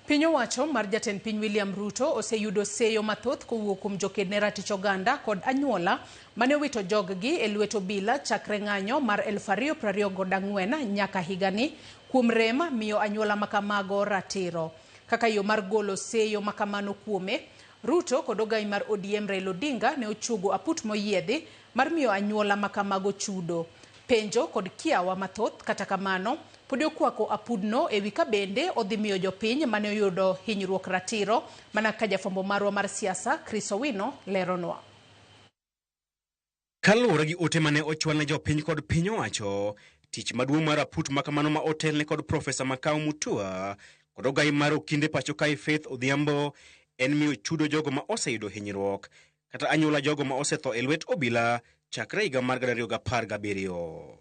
Piny owacho mar jatend piny William Ruto oseyudo seyo mathoth kowuok kuom joked ne ratich oganda kod anyuola mane owito joggi e lwet obila chakre ng'anyo mar 2024 nyaka higani kuom rem miyo anyuola makamago ratiro. Kaka yo mar golo seyo makamano kuome, Ruto kod ogai mar ODM Raila Odinga ne ochuogo aput moyiedhi mar miyo anyuola makamago chudo. Penjo kod kiawa mathoth kata kamano podi okwako apudno ewi ka bende odhi miyo jopiny mane oyudo hinyruok ratiro mana kaka jafwambo marwa mar siasa Chris Owino leronwa. Kaluwore gi ote mane ochwal ne jopiny kod piny owacho, tich maduong' mar aput makamano ma otelne kod Profesa Makau Mutua kod ogai mar okinde pacho kae Faith Odhiambo en miyo chudo jogo ma oseyudo hinyruok kata anyuola jogo ma osetho e lwet obila chakre higa mar 2017.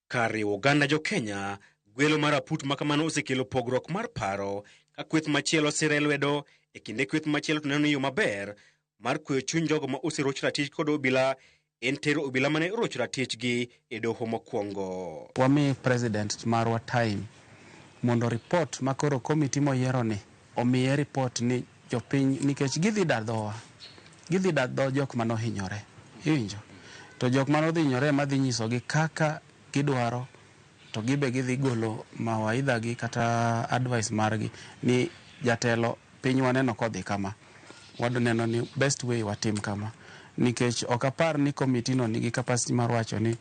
Kar riwo oganda jo-Kenya, gwelo mar aput makamano osekelo pogruok mar paro ka kweth machielo sire lwedo e kinde kweth machielo to neno ni yo maber mar kweyo chuny jogo ma oseroch ratich kod obila en tero obila mane orocho ratichgi e doho mokwongo. Wami president marwa time mondo report makoro committee moyiero ni omiye report ni jopiny nikech gidhi da dhowa gidhi da dho jok manohinyore iwinjo to jok manohinyore ema dhi nyisogi kaka gidwaro to gibe gidhi golo mawaidha gi kata advice margi ni jatelo piny waneno kodhi kama wadwa neno ni best way watim kama nikech ok apar ni committee no nigi capacity mar wacho ni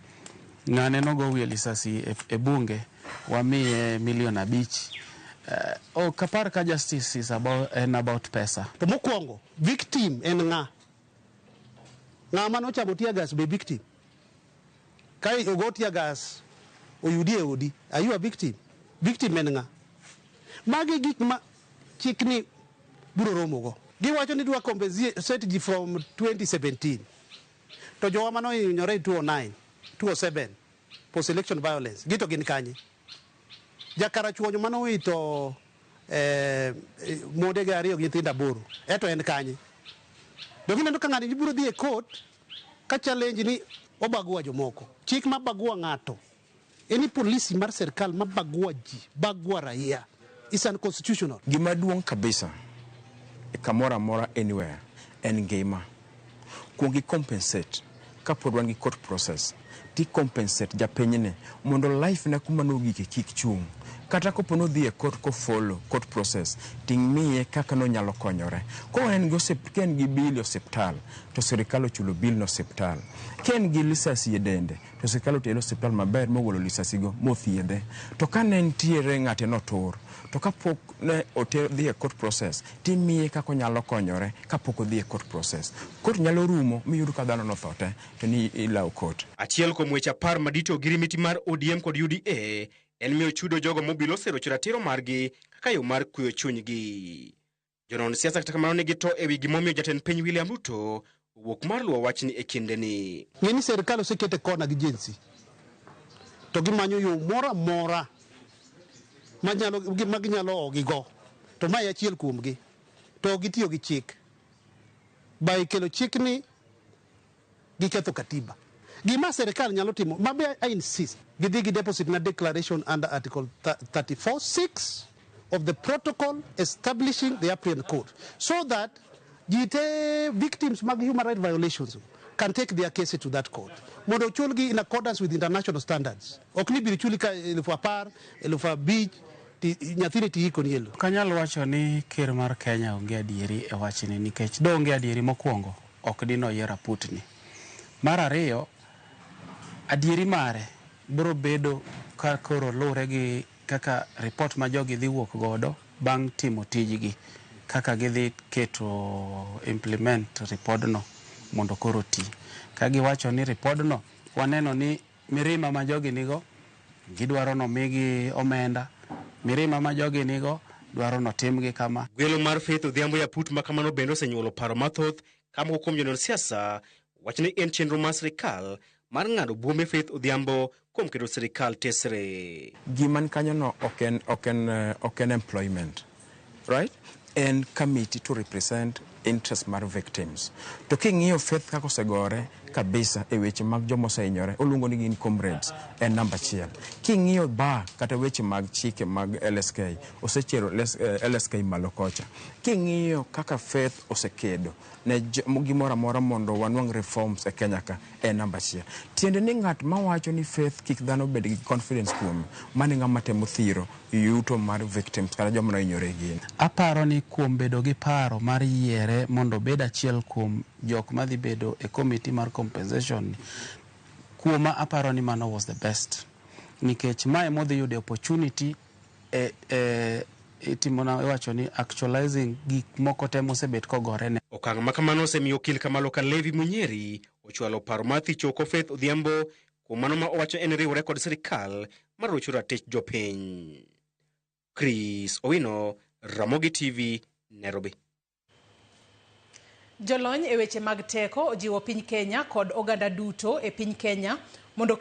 ng'ane nogo wiye lisasi e bunge wamiye milion 5. Ok apar ka justice is about, en about pesa. To mokwongo, victim en ng'a? Ng'ama nochamo tear gas be victim? Ka ogo tear gas oyudi e odi, are you a victim? Victim en ng'a? Magi gik ma chikni biro romogo. Giwacho ni dwa compensate ji from 2017. To jowa manohinyore e 2009, 2007, post election violence, gito gin kanye? Jakarachuonyo manowito mondege ariyo gi nyithindo aboro, eto en kanye? To gineno ka ng'ani biro dhi e court ka challenge ni obagua jomoko. Chik ma bagua ng'ato, any policy mar sirkal ma bagua ji, bagua raia, is unconstitutional. Gima duong' kabisa e kamoro amora anywhere en ngima. Kuong i compensate kapod wan gi court process ti compensate japinyni mondo life ne kuma nogike kik chung'. Kata kopo nodhi e court ko follow court process ting'iye kaka nonyalo konyore. Ka en gi ka en gi bill e osiptal to sirikal ochulo bill no osiptal. Ka en gi lisasi e dende to sirikal otere osiptal maber mogolo lisasi go mothiedhe. To ka ne nitiere ng'ate notur to kapok ne oter dhi e court process timiye kaka onyalo konyore kapok odhi e court process. Court nyalo rumo miyud ka dhano notho te to ni ilawo court. Achiel kuom weche 10 madito ogirimiti mar ODM kod UDA en miyo chudo jogo mobilo oserocho ratiro margi kaka yo mar kweyo chunygi. Jonon siasa kata kamano nigi to ewi gimomiyo jatend piny William Ruto owuok mar luwo wachni e kindeni. Ng'e ni sirkal osekete kona gi Gen Z to gimanyo yo moro amora ma ginyalo ogigo to mae achiel kuomgi to ok gitiyo gi chik by kelo chikni giketho katiba. Gima sirkal nyalo timo, mabe I insist, gidhi gi deposit na declaration under Article 34(6) of the protocol establishing the Appian Court so that ji te victims mag human rights violations can take their case to that court mondo ochulgi in accordance with international standards. Ok ni biro chuli ka 10,000, 5,000, nyathini tiiko ni elo. Ok anyal wacho ni ker mar Kenya onge adieri e wachni nikech do onge adieri mokwongo ok dino yier aputni. Mar ariyo, adieri mare biro bedo ka koro luwre gi kaka report ma jogi dhi wuok godo bang' timo tijgi kaka gidhi keto implement repodno mondo koro ti. Ka giwacho ni repodno waneno ni mirima ma jogi nigo gidwaro nomigi omenda, mirima ma jogi nigo dwaro notimgi kama. Gwelo mar Faith Odhiambo e aput ma kamano bende osenyuolo paro mathoth ka moko kuom jonon siasa wacho ni en chenro mar sirikal mar ng'ado buombe Faith Odhiambo kuom keto sirikal tesre. Gima ni kanyo no ok en employment, right? En committee to represent interest mar victims. To king'iyo Faith kaka osegore kabisa e weche mag joma osehinyore, oluongo ni gin comrades, en namba achiel. King'iyo bar kata weche mag chike mag LSK, osechiero LSK malo kocha. King'iyo kaka Faith osekedo ne gimoro amora mondo wanwang' reforms e Kenya ka, en namba achiel. Tiende ni ng'at mawacho ni Faith kik dhano bed gi confidence kuome, mano e ng'ama temo thiro yuto mar victims kata joma nohinyore e gini. Aparo ni kuom bedo gi paro mar yiere mondo obed achiel kuom jok madhi bedo e committee mar compensation ni, kuoma aparo ni mano was the best. Nikech mae modhi yudo opportunity e itimona iwacho ni actualizing gik moko te mosebet kogore ne. Okang' ma kamano osemiyo okil Kamalo Kalevi Munyeri ochwalo paro mar thicho oko Faith Odhiambo kuom mano ma owacho en riwore kod sirikal mar rocho ratich jopiny. Chris Owino, Ramogi TV, Nairobi. Jolony e weche mag teko ojiwo piny Kenya kod oganda duto e piny Kenya